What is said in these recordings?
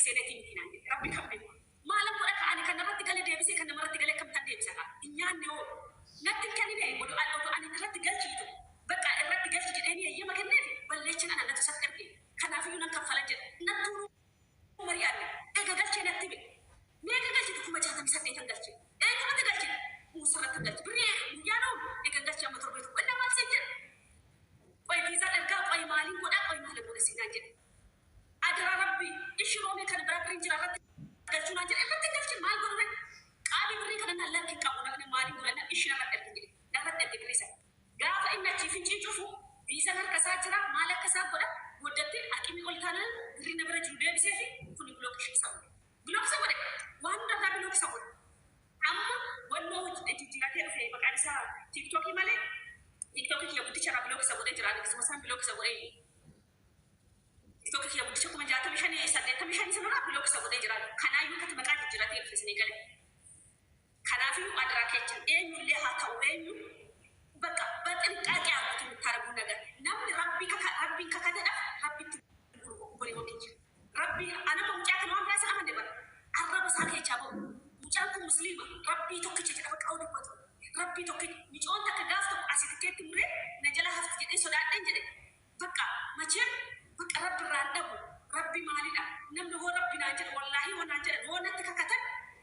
Seenetii miti naan jedhe. Rabbi kan beeku. Maalan godha ka ani kan narratti gale deebisee kan namarratti gale akkamittan deebisa kaa? Hin nyaanne hoo? Natti hin kennine odoo odoo ani irratti galchiitu bakka irratti galchi jedheenii eeyyama kenneefi balleechin ana natu isatti erge. Kanaafiyyuu nan kaffala jedhe. Nattuu mari'anne. Eega galchee natti hime. Meeqa galchite? 68,000n galche. Eenyurratti galchite? Muusarrattan galche. Birrii guyyaan oolu eegan galchee amma torbee tokko. Innaa maal siin jedhe? Qoy viizaan ergaa qoy maaliin godhaa qoy maalin godha siin naan jedhe. Adaraa rabbii ishi roomee kana biraa birriin jira irratti galchuu naan jedhe. Irratti hin galchin maal godhu ree? Qaabii birrii kana naan lakki hin qabu naqne maaliin godha naan ishi narratti ergi jedhe. Narratti erge birrii sana. Gaafa inni achii fincii cufu viizaan harka isaa jira maal akka isaa godha boodatti aqimii ol taanaan birrii na bira jiru deebiseefi kuni block ishii isa godhe. Block isa godhe waan hundarraa block isa godhe. Amma wannoo jijjiiratee dhufe maqaan isaa TikTokii malee TikTokii kiyya guddicha irraa block isa godhee jira. Ani gisuma isaan block isa godhee TikTokii kiyya guddicha 65,000 85 sanarraa block isa godhee jira. Kanaayyuu akkatti maqaa jijjiiratee dhufe isinii gale. Kanaafiyyuu adaraa keechan eenyullee haa ta'u eenyu bakka በጥንቃቄ አድርጉት የምታደርጉ ነገር namni rabbi kaka rabbiin kakatedha rabbitti obboleewwan keenya rabbii anama mucaa kana waan biraa isa amanne bara arraba isaa keechaa ba'u mucaan kun musliima rabbii tokkicha jedha bakka dubbatu rabbii tokkicha micoon takka gaaf tokko asii tikkeetti muree na jala hafti jedhee sodaadheen jedhe bakka macheen bakka rabbi irraa hin dhabu rabbi maalidha namni hoo rabbi naan jedhe wallaahi hoo naan jedhe hoo natti kakatan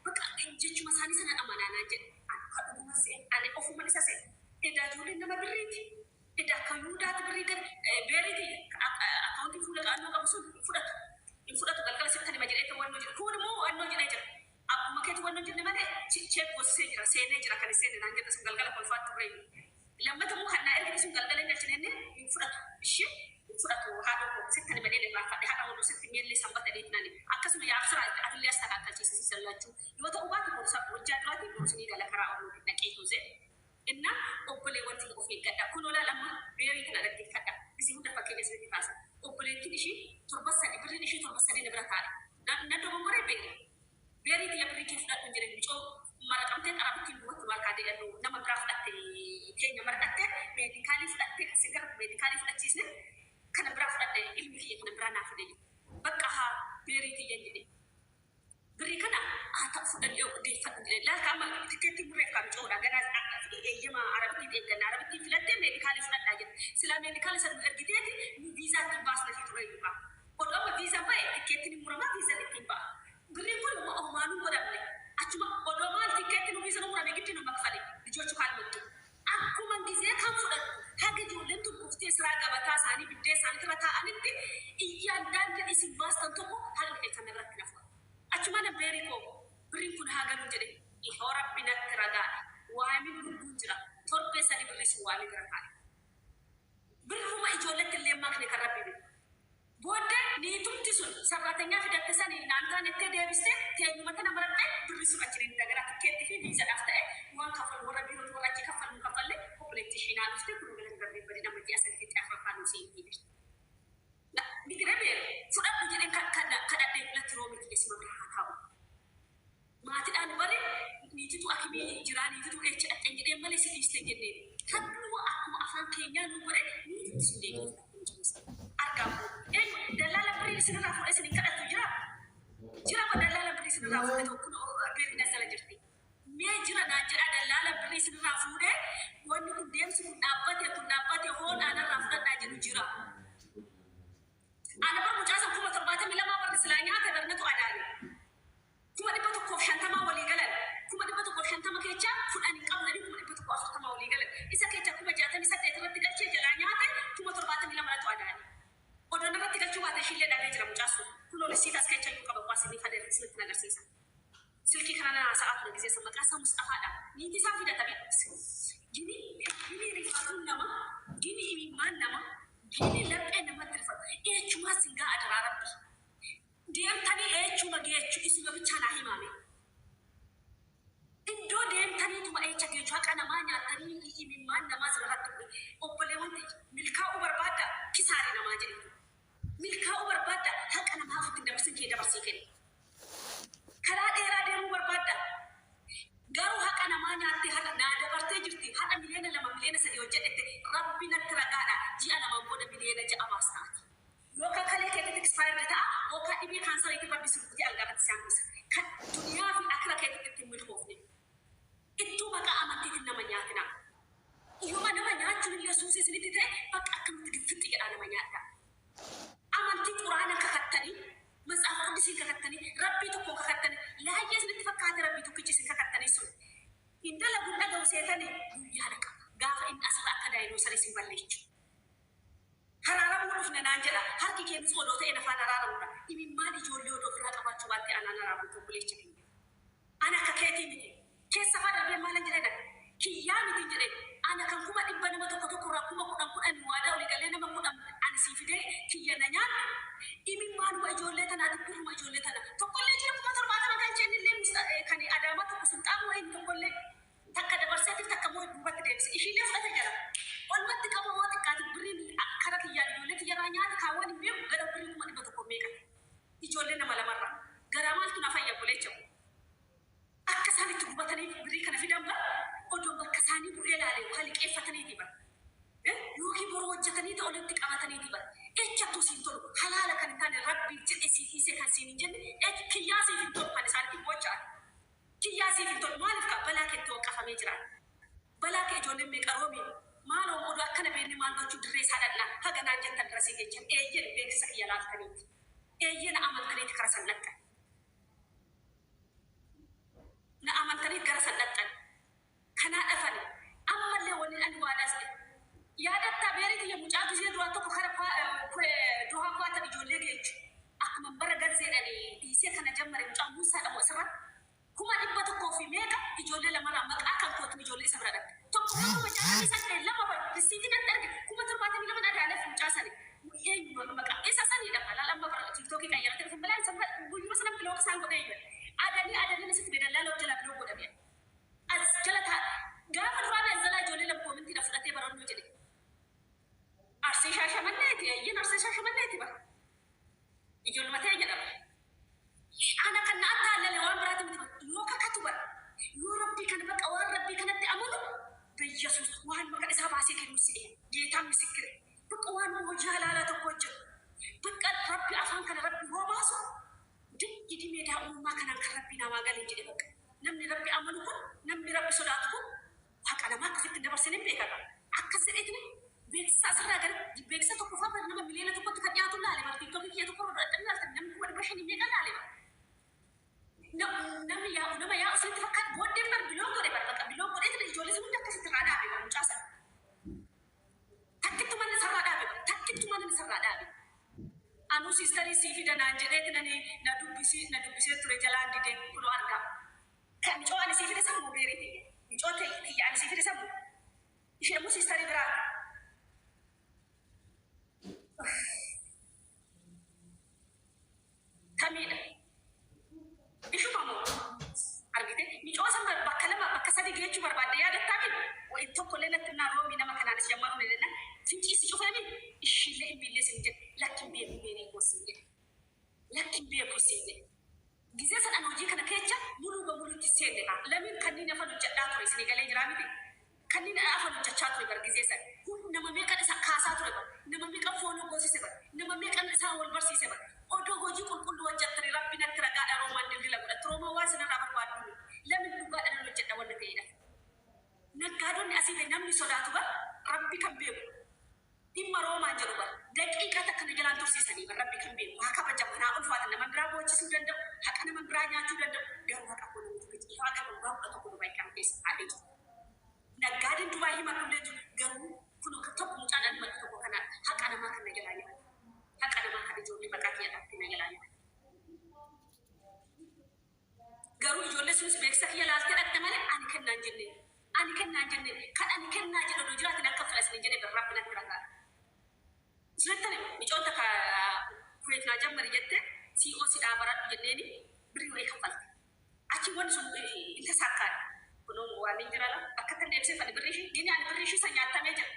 bakka jechuma isaanii sana amanaa naan jedhe ani ka dhuguma se'e ani ofuma isa se'e edaa ijoolleen nama birriiti edaa akka yuudaati birrii gara beeriiti akkaawuntii fuula qa'annoo qabu sun hin fudhatu hin fudhatu galgala sitti nima jedhee wannoo jedhe kun immoo wannoo jedhee jira abbuma keetu wannoo jenne malee check goosisee jira seenee jira kan hin seenne naan jedhe sun galgala kolfaatti turre. Lammata immoo kan naa ergite sun galgala hin galchine jennee hin fudhatu ishee hin fudhatu haadha koo sitti nima jedhee irraanfadhe haadha oduu sitti miilli sanbata dheetinani akkasuma yaabsira atillee as takaakalchiisisi sallachuu yoo ta'u baate borusa hojjaa duraati borusinii gala karaa ormootiin dhaqee tuuse inna obboleewwan tiyya of eeggadha kun olaa amma beerii kana dhaggeeffadha isii hunda fakkeenya isinitti kaasa obboleettiin ishii torba sadi birriin ishii torba sadi na bira taa'e na dogongoree beekna beerii tiyya birrii kee fudhadhu hin jedhe micoo maraqamtee qarabittiin duwwatti markaa deegannu nama biraa fudhatte keenya marqatte meedikaalii fudhatte kasi gara meedikaalii fudhachiisne kana biraa fudhadhe ilmi kiyya kana biraa naa fide bakka haa beerii tiyyan jedhe birrii kana haa ta'u fudhadhee deeffadhu jedhe laata amma tikkeettii murreef kan coodha gara eeyyama arabittiin eegganna arabittiin filattee meedikaalii fudhadhaa jedhe silaa meedikaala sana nu ergiteeti nu viizaa ittiin baasna fi ture iyyuu odoo amma viizaan ba'e tikkeettiin hin muramaa viizaan ittiin ba'a birriin kun homaanuu godhamne achuma odoo maal tikkeettiin nu viizaan murame giddi nu makfale ልጆቹ ካልመጡ akkuma gisee kan fudhattu haga ijoolleen tun dhuftee siraa gabataa isaanii biddee isaanii irra taa'anitti iyyaandaan isin baastan tokko haga keessan irratti nafu achuma na beerii koo birriin kun haa galu jedhe ihoo rabbi natti ragaadha waamin lubbuun jira torbee sadi birrii sun waamii bira taa'e birruma ijoolletti illee makne kan rabbi beeku booddee niitumti sun sarraatanyaa fidatte sanii naan taanettee deebistee teenyuma tana maradhee birri sun achi dagaraa tikkeetti fi viizadhaaf ta'e waan kaffalu warra biirootu warra achi kaffalu nu kaffalle obboleetti ishii naa dhufte kun galan rabbi badi nama ji'a sadi fiixee afuraffaa nu seentii jirti. Miti rabee fudhadhu jedheen kadhadhee filatti roomiti jeesuma bira haa taa'u. Maatiidhaan bare niititu akimii jiraa niititu eecha dhaqxeen jedheen malee si dhiiste jenneen. Rabbinuu akkuma afaan keenyaa nu godhe niititti sun deebi'ee fudhatte argaa kun. Eenyu dallaala birrii isinirraa fuudhee isin hin kadhattu jira? Jira ma dallaala birrii isinirraa fuudhee tokko birrii nazzala jirti. Mee jira naan jedhaa dallaala birrii isinirraa fuudhee wanni kun deemsi kun dhaabbate kun dhaabbate hoon aanarraa fudhadhaa jedhu jira. Ana bar mucaa san 72,000 warri silaa nyaate barnatu adaane. 150,000 walii galan. 150,000 keechaa fudhan hin qabu jedhanii 140,000 walii galan. Isa keechaa 68,000 irratti galchee jalaa nyaate 72,000 natu adaane. Odoon irratti galchuu baate ishiillee dhabee jira mucaa sun. Kunoo risiita as keessa iyyuu qaba kuwaas inni fadhe isinitti agarsiisa. Silkii kana na haasa'aa ture gisee san maqaa isaa Musxafaadha. Niitii isaa fidata gini gini rifaatuun nama gini imimmaan nama gini laphee namatti rifatu eechumaa singaa adaraa rabbi. Deemtanii eechuma geechu isuma bichaa naa himaame. Iddoo deemtaniituma eecha geechu haqa namaa nyaatanii imimmaan namaa sirratti bu'e. Obboleewwan ta'e milkaa'uu barbaadda kisaare namaa jedhe. Milkaa'uu barbaadda haqa namaa ofitti hin dabarsin kee dabarsii kenni. Karaa dheeraa deemuu barbaadda. Garuu haqa namaa nyaattee har'a naa dabartee jirti. Har'a 2 miliyoona 3 miliyoona hojjedhette rabbi natti ragaadha. Ji'a lamaan booda 6 miliyoona baastaati. Yookaan kalee keetitti expired ta'a. Yookaan dhibee kaansariitiin Rabbi si rukutee algaarratti si hambisa. Kan duniyaa fi akira keetitti ittiin milkoofne. Ittuu maqaa amantiitiin nama nyaatinaa. Yooma nama nyaachuun illee suusii isinitti ta'e, bakka akkamatti giffixxi jedhaa nama nyaadhaa. Amantii Quraana kakattanii, Matsaafa Quddisiin kakattanii, Rabbii tokkoon kakattanii, laayyee isinitti fakkaate Rabbii tokkichi isin kakattanii sun hin dalagu, hin dhagahu seetanii, guyyaa dhaqa. Gaafa inni asirra akka daayinoosarii isin balleechu. Haraaramuu dhufne naan jedha. Harki kee nuuf odoo ta'e nafaan araaramudha. Imimmaan ijoollee odoo ofirraa qabaachuu baattee anaan araaramtu, obboleecha kiyya. Ana akka keetii miti. Keessa faa darbee maalan jedhee dhaqe. Kiyyaa miti jedhee. Ana kan 100,000 nama tokko tokko irraa 10,000 10 waadaa olii galee nama 10 ani sii fidee kiyya na nyaadhu. Imimmaanuma ijoollee tanaati, birruma ijoollee tana. Tokkollee jira 70,000 galchee, innillee kan Adaamaa tokko sulxaanuu eenyu tokkollee. Takka dabarseetiif, takka immoo duubatti deebise. Ishiillee fudhate jala. Olmatti qaba hoo xiqqaati birriin kara kiyyaan ijoollee kiyyarraa nyaata kaawwan hin beeku, gara birrii 100,000 meeqa. Ijoollee nama lamarraa. Garaa maaltu na fayya, obboleecha koo. Akka isaan itti gubataniif birrii kana fidan bar, odoo bakka isaanii bu'ee ilaale yookaan liqeeffataniiti bar. Yookiin boroo hojjetaniiti olitti qabataniiti bar. Echattuu siin tolu, halaala kan hin taane, Rabbiif jedhee sii dhiisee kan siin hin jenne kiyyaa siif hin tolu kan isaanitti boca'an. Kiyyaa siif hin tolu, maaliif kaa balaa keetti waqqafamee jira. Balaa kee ijoolleen meeqa roomii maaloo odoo akkana beenne maal gochuu dirree isaa dhaqna haga naan jettan bira sii geechan. Eeyyen, beeksisa kiyya laaltaniiti. Eeyyee, na amantaniiti kara san dhaqxan. Na amantanii gara san dhaqxan. Kanaa dhafani. Ammallee wanni ani waadaas yaadattaa beerii tiyya mucaa gizee duraa tokko kara Dohaa Kuwaatan ijoollee geechu. Akkuma bara garzeedhani dhiisee kana jammare, mucaa Muusaa dhamu asirratti 100,000 fi meeqa ijoollee lamarraa maqaa kan kootin ijoollee isa bira dhaqxe. Tokko 68 lama bar risiitii natti arge, 72,000 adaaneef mucaa sani. Eenyu maqaa isa sanidha laal, amma bara TikTokii qayyarate dhufe malee isa guyyuma sana block isaan godhee iyyuu. Adanii adanii asitti bedallaala of jalaa block godhame. As jala taa gaafa duraan as jalaa ijoollee lama koomentiidha fudhatee barannoo jedhe. Arsii Shaashamanneeti, eeyyen, Arsii Shaashamanneeti bara. Ijoolluma ta'e jedhama. Ana kan na attaallale waan biraati miti bara. Yoo kakatu bara. Yoo Rabbii kana bakka waan Rabbii kanatti amanu, Beyyasuus waan maqaa isaa baasee kennu si'e. Geetaan misikkire. Bakka waan hojii halaalaa tokko hojjetu. Bakka Rabbi afaan kana Rabbi hoo baasu idimee daa'imummaa kanaan kan Rabbii namaa galee jedhe bakka. Namni Rabbi amanu kun, namni Rabbi sodaatu kun haqa namaa akkasitti hin dabarsine hin beekata. Akkas jedheetiin beeksisa asirraa gara beeksisa tokko faa nama 1,000,000tti kan dhiyaatu laale bara TikTokii kiyya tokko irra dhaqxanii ilaaltan, namni 500,000 meeqa laale bara. Namni yaa'u nama yaa'u isinitti fakkaata, booddeen bar block godhe bar, bakka block godheetiin ijoollee sun hunda akkasitti irraa dhaabe bar mucaa sana. Takkittumaan isarraa dhaabe bar, takkittumaan isarraa dhaabe. Anuu siistarii sii fida naan jedheeti nani na dubbisi na dubbisee ture, jalaan dide, kunoo argaa. Kan micoo ani sii fide san moo beerii tiyya? Micoo tiyya ani sii fide san moo? Ishee immoo siistarii biraati. Kamiidha? Ishuma moo? Argite? Micoo san bakka lama bakka sadi geechuu barbaadde, yaadattaa mi? Wayin tokko illee natti himnaan roomii nama kanaanis jammaruu ni jennaan fincii si cufee mi? Ishiillee immiillee sin jedhe, lakki hin beeku beerii koo sin jedhe. Lakki hin beeku sin jedhe. Gizee san ani hojii kana keecha muluu bamuluutti seenne kaa. Lamiin kanneen afan hojjedhaa ture, isinii galee jiraa miti? Kanneen afan hojjechaa ture bar gizee san. Kun nama meeqan isa kaasaa ture bar. Nama meeqan fooloo goosise bar. Nama meeqan isaan wal barsiise bar. Odoo hojii qulqulluu hojjettanii, Rabbi natti ragaadha, Roomaan dildila godhatti. Roomaan waan isinirraa barbaaddu miti. Lamin dhugaadhaan nan hojjedha wanna ta'eedhaaf. Naggaadonni asii ta'e namni sodaatu bar Rabbi kan beeku. Dhimma Roomaan jedhu bar daqiiqaa takka na jalaan tursiisanii bar, Rabbi kan beeku haa kabajamu, haa ulfaatan, nama biraa boochisuu danda'u, haqa nama biraa nyaachuu danda'u, garuu haqa koo namni tokkichi ifaa qaba waggaa 11 Dubaay kana keessa taa'ee jiru. Naggaadeen Dubaay himadhullee jiru, garuu kun tokko mucaan ani himadhu tokko kana haqa namaa kan na jalaa nyaatu. Haqa namaa kan ijoollee maqaa kiyya dhaabte na jalaa nyaatu. Garuu ijoollee sunis beeksisa kiyya laaltee dhaqxe malee ani kennaa hin jenneen. Ani kennaa hin jenneen. Kan ani kennaa jedhu odoo jiraatin akka fila isiniin jedhe bir Rabbi natti ragaadha. Isinittan hima, micoon takka Kuweet naa jammari jette, COC dhaa baradhu jenneeni birrii wayii kaffalte. Achi wanni sun hin tasaakkaane. Kunoo waan hin jirala bakka tan deebisee fani birrii ishii gini ani birrii ishii san nyaattamee jira.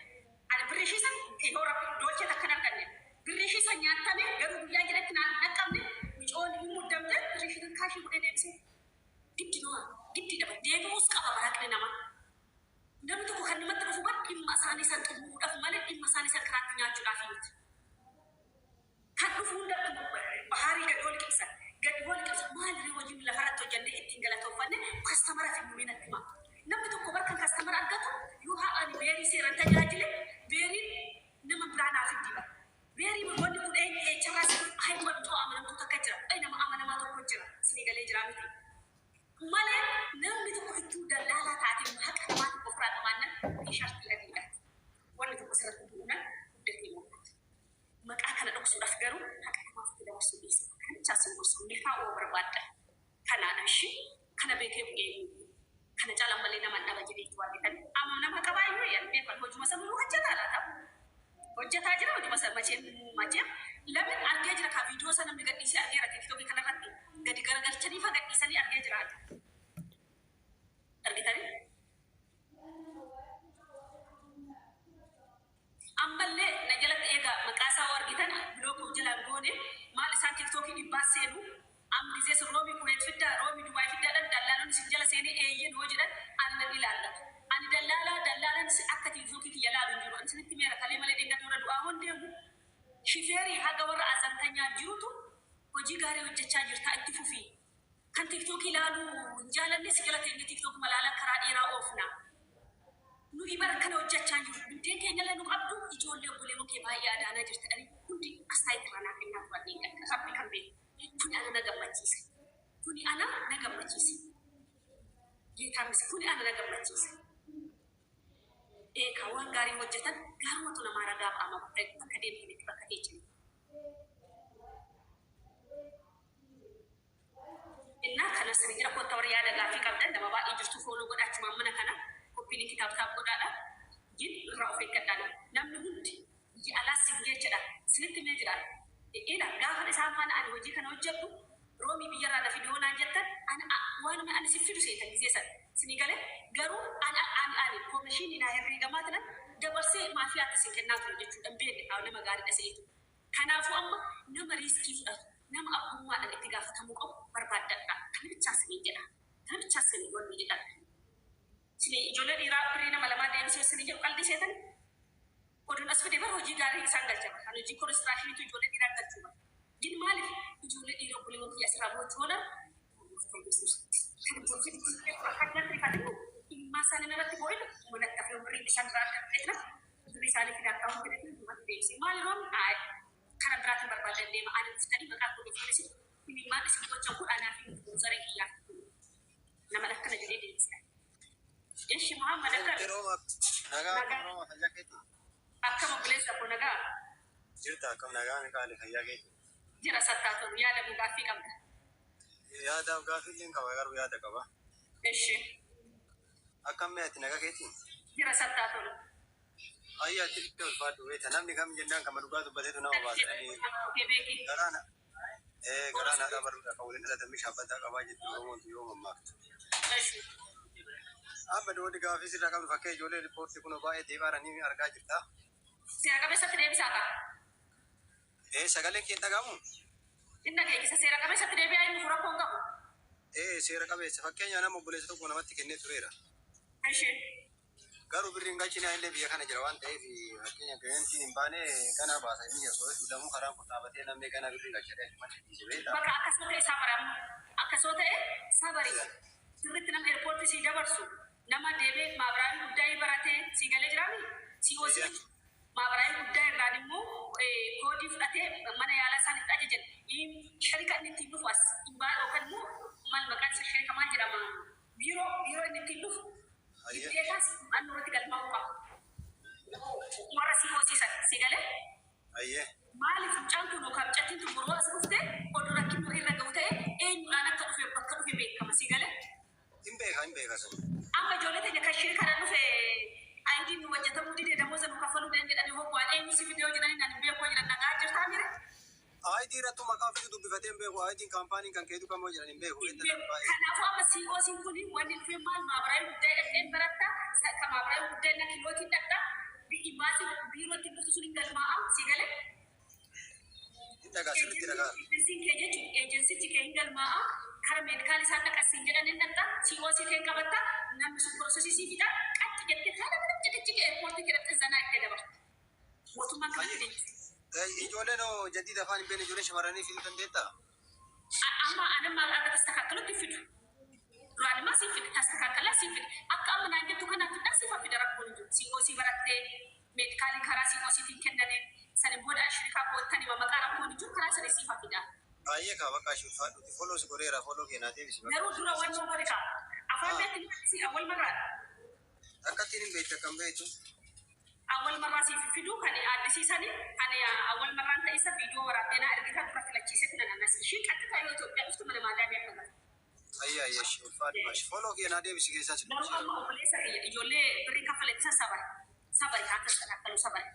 Ani birrii ishii san yoo Rabbi doolchee takka hin arganne. Birrii ishii san nyaattamee garuu guyyaa jedhetti naan dhaqqabne, micoon hin muddamte, birrii ishii tan kaashii godhee deebisee. Giddi noa giddi dhaba deebi'uus qaba baraaqni namaa. Namni tokko kan namatti dhufu bar dhimma isaanii san xumuruudhaaf malee dhimma isaanii san karaatti nyaachuudhaaf miti. Kan dhufu hunda bahaarii Lafarratti hojjannee ittiin galatooffanne customer fi natti hima. Namni tokko barkan customer argatu yoo haa ani beerii seeraan tajaajile, beeriin nama biraa naaf itti bara. Beerii wanni kun eenyu eecharraa si ay wantoota amanamtuu takka jira. Ay, nama amanamaa tokko jira. Isinii galee jira miti? Malee namni tokko ittuu dallaalaa taatee haqa namaa tokko ofirraa qabaannan tishartii adiidha. Wanni tokko sirratti bu'uunan guddatee mul'ata. Maqaa kana dhoksuudhaaf garuu haqa namaa ofitti dabarsuu dhiise. Kanichaa sin gorsu ni kaa'uu barbaadda. Kanaadha ishii kana beekee bu'ee kana caalaan malee nama dhaba jedhee itti waan beekan. Amma nama qabaayyuu yan beekan hojuma sanuu hojjetaa laata? Hojjetaa jira hojuma sana macheem macheem lamin argee jira ka viidiyoo sana namni gadhiisee argeera. TikTokii kanarratti gadi garagalchanii fa gadhiisanii argee jira. Argitanii? Ammallee na jalatti eegaa, maqaa isaa hoo argitan block of jalaan goone. Maal isaan TikTokii dhibbaa seenu am gizee sun Roomii Kuweet fiddaa, Roomii Dubaay fiddaadhaan dallaalonni isin jala seenee eeyyen hoo jedhan ani nan ilaallatu. Ani dallaalaa dallaalaan akka TikTokii kiyya laalu hin jiru. Ani isinitti meera kalee malee dheengadda warra du'aa hoon deemu shifeerii haga warra azantanyaa jirutu hojii gaarii hojjechaa jirtaa, itti fufii. Kan TikTokii laaluu hin jaalanne si jala teenye TikTok malaalaa karaa dheeraa oofna. Nuyi bara kana hojjechaa jiru. Biddeen keenyallee nu qabdu, ijoollee obboleewwan kee baay'ee adaanaa jirti dhanii hundi astaayitti irraa naa kennaa turan ni Rabbi kan beeku. Kuni ana na gammachiise. Kuni ana na gammachiise. Geetaa kuni ana na gammachiise. Eegaa waan gaarii hojjetan gaarumatu namaa ragaa ba'ama bakka deemtanitti, bakka teechanitti. Innaa kana sirrii jira. Kotta, warra yaada gaaffii qabdan nama baay'ee jirtu follow godhaachumaan mana kana copy link tap tap godhaadha. Jin irraa of eeggadhaan namni hundi biyya alaas sin jechadha. Sinitti mee jira. Ila gaafa isaan faana ani hojii kana hojjedhu Roomii biyyarraa na fidoo naan jettan ani waanuma ani si fidu seetan gizee san sinii galee, garuu ani koomishinii naa herreegamaa tanan dabarsee maafiyaatti sin kennaa ture jechuudha. Hin beekne nama gaariidha seetu. Kanaafuu amma nama risk fudhatu, nama abbummaadhaan itti gaafatamuu qabu barbaaddadha. Kana bichaa siniin jedha. Kana bichaa sinii wanni jedha. Sinii ijoollee dhiiraa birrii nama lamaa deebisee sinii jedhu qalbii seetan oduun as fide bara hojii gaarii isaan galcha. Kan hojii constructioniitu ijoollee dhiiraa galchuu bara. Gin maaliif ijoollee dhiiraa obboleewwan kiyya asirraa gochuu oolan. Kan dhimmaa isaanii irratti boo'inu manatti hafee birrii isaan irraa argatteetna birrii isaanii fidaa akka hundi duubatti deebisee maali roon kana biraatiin barbaadan deema. Ani dhuftanii maqaa koo dhuftanii dhimmaan isin gochan kun anaa fi zarii kiyyaaf nama akkana jedhee deebisa. Ishi Muhammad, akkam? Yeroo nagaa, akkam Rooma, fayyaa keetii? Akkam obboleessa koo, nagaa? Jirta, akkam, nagaa qaali, fayyaa keetii? Jira sattaa tolu, yaada moo gaaffii qabda? Yaadaaf gaaffii illee qaba, garuu yaada qaba. Ishi. Akkam mee, ati nagaa keetii? Jira sattaa tolu. Ayyaa, ati itti ulfaadhu beekta, namni kam jennaan kama dhugaa dubbateetu nama baasa. Beeki. Garaan haadha baruudha kan waliin dhalatan shaabbataa qabaa jettu Oromoon yoo mammaaktu. Ishi. Amma doonni gaaffii sirraa qabdu fakkee ijoollee riippoortii kun baay'ee deebaaranii argaa jirta. Seera qabeessatti deebisaa qaba. Sagaleen kee hin dhagahamu? Inni dhageessisa, seera qabeessatti deebi'aa, inni fura koon qabu. Seera qabeessa, fakkeenya nama obboleessa tokko namatti kennee tureera. Ishi. Garuu birriin galchine illee biyya kana jira waan ta'eef, fakkeenya ga'eentiin hin baane gana baasa, inni osoo lamuu karaan kun dhaabatee namni gana birrii galchee achumatti dhiise beektaa. Bakka akkasoo ta'e sabaramu. Akkasoo ta'e sabari. Sirriitti nama airportii sii dabarsu. Nama deemee maabiraan guddaa baratee sii galee jiraami. Sii hojii maabiraan guddaa irraan immoo koodii fudhatee mana yaalaa isaan itti ajajan. Sharika inni ittiin dhufu as dhibbaa yookaan immoo maal maqaan isaa, sharika maal jedhama, biiroo inni ittiin dhufu. Giddeetaas naannoo irratti galmaa'uu qaba. Warra sii hojsiisan sii galee. Maaliif mucaan kun yookaan mucattiin tun boroo as dhufte oduu rakkinni irra ga'u ta'e eenyudhaan akka dhufe bakka dhufe beekama, sii galee. Hin beeka, hin beeka sun. Amma ijoollee teenya kan ishee kana dhufe IDn nu hojjetamuu didee damooza nu kaffaluu danda'an jedhanii hoggaan eenyu si fidee jedhanii naan hin beeku jedhan, nagaa jirtaa mire. ID irrattuu maqaa ofiitu dubbifatee hin beeku. IDn kaampaaniin kan keetu kamoo jedhan hin beeku. Kanaafuu amma COC'n kun wanni dhufe maal maabaraayii guddaa dhaqeen baratta, ka maabaraayii guddaa inni kilootiin dhaqxa, imbaasii biirootti dhuftu sun hin galmaa'a, si galee. Hin dhagaa, sirriitti dhagaa. Eejensiin kee jechuun eejensichi kee hin galmaa'a, kara medical isaan dhaqasiin jedhan hin dhaqxa, COC kee qabatta, namni sun processii sii fixa, qaxxi jettee haala mana cikichiki airportii kee dhaqxee zanaa itti dabarta. Mootummaan kanatti deebisa. Ijoolleen hoo jaddiid afaan hin beekne, ijoolleen shamarranii fiduu dandeettaa? Amma anamma akka tastakaakkalutti fidu. Duraan immoo siif fide, tastakaakkalaa siif fide. Akka amma naan jettu kanaaf fidhaa siif fida rakkoon hin jiru. COC barattee meedikaalii karaa COCtiin kenname saniin booda shirikaa koottan hima maqaa rakkoon hin jiru karaa sanii siif fida. Baay'ee kaa bakka ishee ulfaadhuuti. Follow si godheera, follow keenyaa deebisi bakka. Garuu dura wannoo godhe kaa. Afaan beekti awwal marraa. Akka ittiin hin beektu akkam beektu. Awwal marraa siif fiduu kan addisiisanii kan awwal marraan ta'isa viidiyoo waraabee naa ergitaa dura filachiisee filan anas ishii qaxxitaa yoo Itoophiyaa dhuftu mana maadaamii akka galu. Ayyaa ayyaa ishee ulfaadhu baashi. Follow keenyaa deebisi keessaa si Garuu dubbisiira. amma obboleessa kiyya ijoollee birrii kaffalettisa sabari. Sabari haa tasakkalu sabari.